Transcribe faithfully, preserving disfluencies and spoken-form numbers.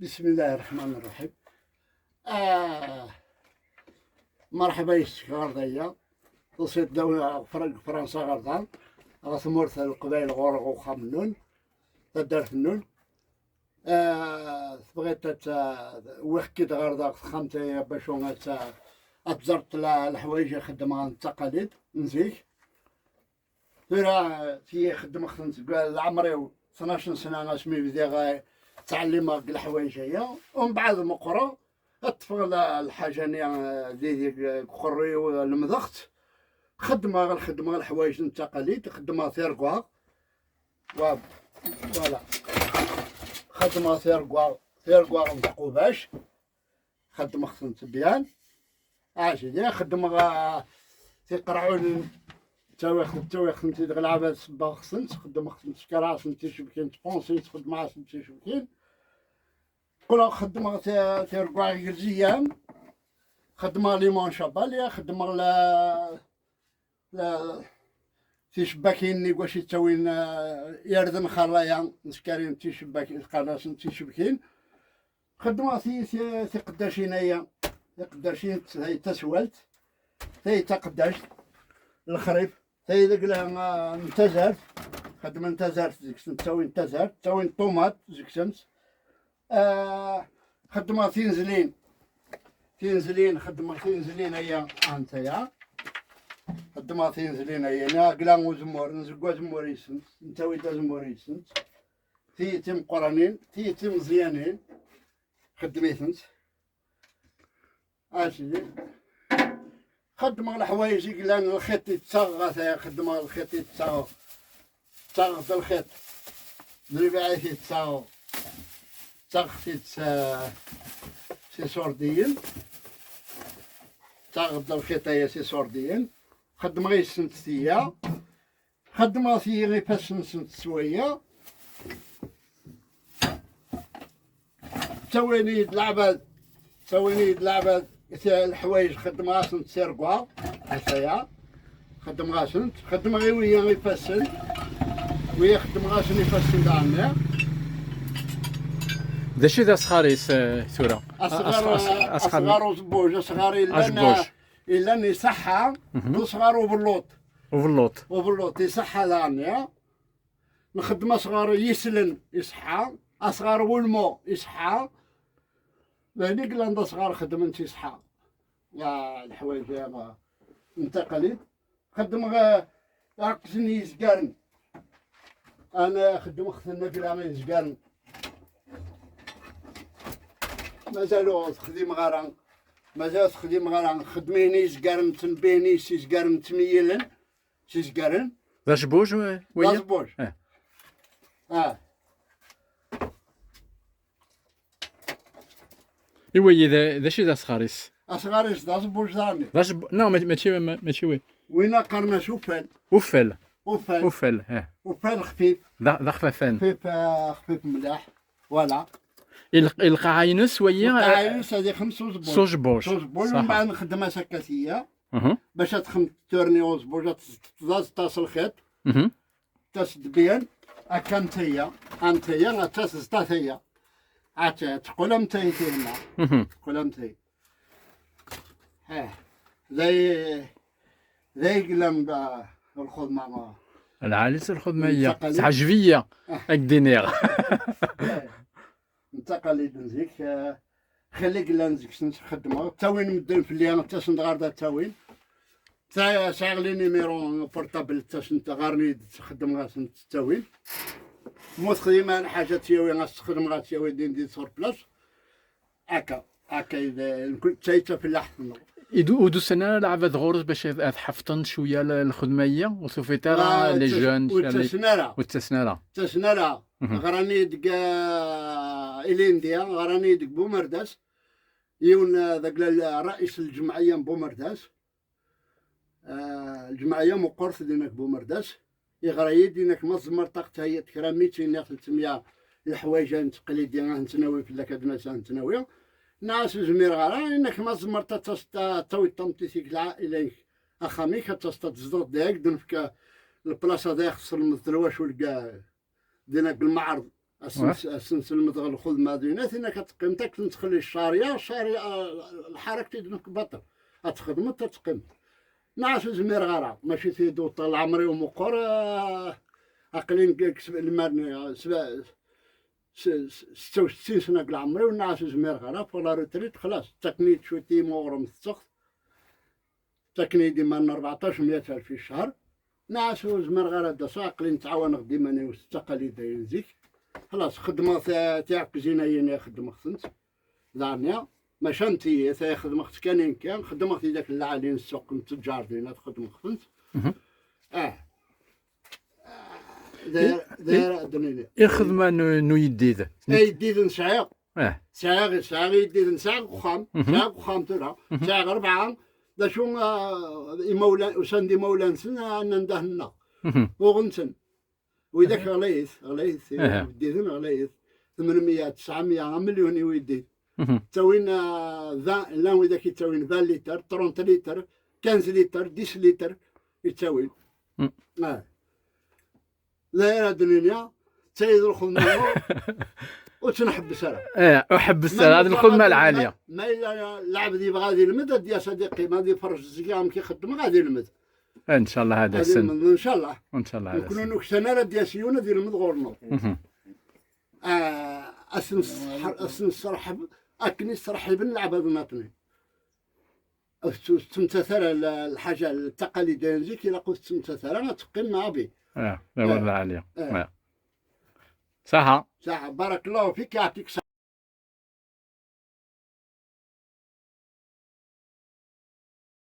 بسم الله الرحمن الرحيم. آه. مرحبا يسك غردية. تصيد دولة فرنسا غردان، غا ثمورت القبايل غور وخام نون، تدرت نون. آه، تبغيت ت-، ويخكي غرداك خامتي باش هون ت-، أتزرت لا الحوايج يخدم عن التقاليد نزيك. ثورة تي خدم خدمت كاع العمري و اثناش سنة، أنا سمي بدي غا تعلم غا الحوايج هي. ومن بعد مقرا، أطفال الحاجة ني، آه، دي، دي، قري والمدخت. خدمة غا الخدمة الحوايج التقاليد، خدمة ثيركوا. و-، فوالا. خدمة ثيركوا، ثيركوا نتقوباش. خدمة خدمت بيان. عاجل، يا خدمة غا تيقرعون. تاوي خدمت، تاوي خدمت ديك العباد سبا خصنت، خدمة خدمت كرا خصنت تيشبكين، تقونسي تخدم عاصم تيشبكين. كل خدمة تي-، تيركوا غير زيام. خدمة ليمون شاباليا، خدمة لا، لا، تيشباكين ني واش يتساوين، آه، يردن خلايا، نسكارين تيشباك، القناص تيشبكين. خدمة تي، تي، تي قداشين هي، تي قداشين هي تسوالت، تي تقداش، الخريف، تي دقلها ما نتزرت، خدمة نتزرت زيك سنت، تاوين نتزرت، تاوين طوماط زيك سنت. آه، خدمة تنزلين، تنزلين، خدمة تنزلين هي، أنت يا. خدمة تنزلين هي، نا قلان وزمور، نزقوا زمور يسنت، نتاوي دا زمور يسنت. تي تيمقرانين، تي تيمزيانين، خدميتنت. أسيدي. خدمة الحوايج يقلان الخيط يتساغ، غاثا خدمة الخيط يتساغ. تساغ الخيط. دري بعيث يتساغ. تساغ خيط سي سورديين. تساغ الخيط يا سي سورديين. خدمة غير سنتية. خدمة في غير فاس نسنت سوية. تسويني العباد، تسويني العباد، الحوايج خدمة سنت سيركوا، هكايا. خدمة سنت، خدمة غير ويا غير فاسن. ويا خدمة سنت يفاسن دعنا. D acu i d asɣar-is, eh, tura? أصغر، أصغر، أصغر. أصغر وزبوج، أصغر إلا أجبوج. إلا ني صحة، مهم. وصغر وبلوط. وبلوط. وبلوط، يصحة دعنا. نخدم أصغر يسلن يصحى، أصغر ولمو يصحى. لاني قلان دا صغار خدمنت يصحى. يا الحوايج يا ما انتقلت. خدم غا ركزني يزقارن. أنا خدم أختنا بلا ما يزقارن. مازالو تخدم غارة. مازال تخدم غارة. خدميني يزقارن، تنبيني يزقارن، تميلن. سيزقارن. ذا شبوج و-، ويا؟ ذا شبوج. آه. آه. إيوا، ذا، ذا شي ذا صغاريس. أصغاريس، ذا شبوج ثاني. ذا شب-، لا، ما، ماشي، ما، ماشي وين. وين قرنا شوفان. وفل. وفل. وفل، ها. وفل خفيف. ذا، ذا خفافان. خفيف، آه، خفيف ملاح. فوالا. الق-، القاعة ينس ويا، القاعة ينس هذه خمس وزبوج. سوج بوج. سوج بوج، صح. ومن بعد نخدمها سكاسية. أها. باش تخم تورني وزبوج، تز-، تز-، تاس الخيط. أها. تاس دبيان، هكا نتيا، هانتيا، تاس زطاتيا. عاد تقول متي تينا. أها. تقول متي. ها. ذي، ذي قلم دا الخدمة ما. العالي الخدمة هي. التقاليد. تعجبية. آه. هاك دينيغ. آه. التقاليد نزيك، آه، خليك لا نزيك سنت خدمة. تاوين مدن في اللي أنا تسنت غار دا تاوين. تا-، ساغ لي نيميرو بورطابل تسنت غارني تخدم غا سنت تاوين. مو تخدم أنا حاجة تياوي غا تخدم غا تياوي دين دين سور بلاص. هكا، هكا إذا كنت شايفة في اللحظة. Idu-, ur d-usan ara leɛbad ɣur-s bac ad, ad ḥefḍen cwiya l-, lxedma-yi, ur tufiḍ ara les jeunes, ur ttasen ara. Ur ttasen ara. Ttasen ara. Mhm. Ɣrani deg, ah, ilindi, ɣrani deg Bumerdas. Yiwen, ah, deg la-, ṛṛais n lǧemɛiyya n Bumerdas. Ah, lǧemɛiyya meqqert dinna deg Bumerdas. Yeɣra-yi-d, yenna-k ma tzemreḍ ad ɣ-theyyiḍ kra mitin neɣ tletmya leḥwayeǧ ad nettqelli di, ad nettnawi fell-ak, ad nas ad nettnawi. Nniɣ-as ur zmireɣ ara, yenna-k ma tzemreḍ ad tas-, ad tawiḍ tameṭṭut-ik lɛaila-k, axxam-ik, ad taseḍ ad tezdeɣ da, ad k-d-nefk lplaṣa da, ixṣer lmeẓ n lwacul deg, dinna deg lmeɛreḍ, Asen-, asen-selmedeɣ lxedma dinna, tin akka teqqim, tak tettxelli ccariya, ccariya, ah, lḥarak tidnek baṭel. Ad txedmeḍ, ad teqqim. Nɛas ur zmireɣ ara, mačči tidewṭa, leɛmer-iw meqqer, ah, aql-in deg, deg sb-, lmarni, ah, sba-, s-, s-, setta u settin sna deg leɛmer-iw, nɛas ur zmireɣ ara, pour la retraite, xlas, ttaken-iyi-d cwiṭ n yimuɣren tetteɣ-t, ttaken-iyi-d iman n rbeɛṭac meyya alef i ccher, nɛas ur zmireɣ ara ad d-aseɣ, aql-i nettɛawaneɣ-d iman-iw s ttaqalid-ayi n zik, xlas, xeddmeɣ ta-, tiɛekkzin-ayi-nni xeddmeɣ-tent, daɣen, maca n tiyita, xedmeɣ-tt kan inka, xedmeɣ tidak n lɛali n ssuq n ttǧar dinna, xedmeɣ-tent. Mhm. Ah. D ayen, d ayen ara d-nini. I lxedma n u-, n uyeddid? Ayeddid n sɛiɣ. Eh. Sɛiɣ, sɛiɣ iyeddiden, sɛiɣ uxxam, mhm, sɛiɣ uxxam tura, mhm, sɛiɣ rebɛa, d acu, ah, imawlan, usan-d imawlan-nsen, ah, nnan-d ah-nneɣ. Mhm. Uɣen-ten. Widak ɣlayit, ɣlayit, aha, iyeddiden ɣlayit. Tmenmeyya, tesɛemya, amelyun i uyeddid. Mhm. Ttawin, ah, vingt, llan widak yettawin vingt litres, trente litres, quinze litres, dix litres, yettawin. Mm. Ah. D ayen ara d-nini, d tayi d lxedma, ur tt-nḥebbes ara. Eh, ur ḥebbes ara, d lxedma lɛali. Ma, ma yella lɛebd yebɣa ad ilmed, ad d-yas ad iqqim, ad iferrec zik amek i xeddmeɣ, ad ilmed. Eh, ncallah ad asen. Ad ilmed, ncallah. Ncallah ad asen. Nekni ur nuksan ara ad d-yas yiwen ad ilmed ɣur-neɣ. Mhm. Ah, ad sen-sserḥ-, ad sen-sserḥeb akken i sserḥiben leɛbad-nniḍen. Ur tettmettat ara l-, lḥaǧa, ttaqalid n zik, ilaq ur tettmettat ara, ad teqqim mɛabi. Ah, d awal lɛali. Ah. Ah. Saḥa. Saḥa, barakallahu fik, yeɛṭik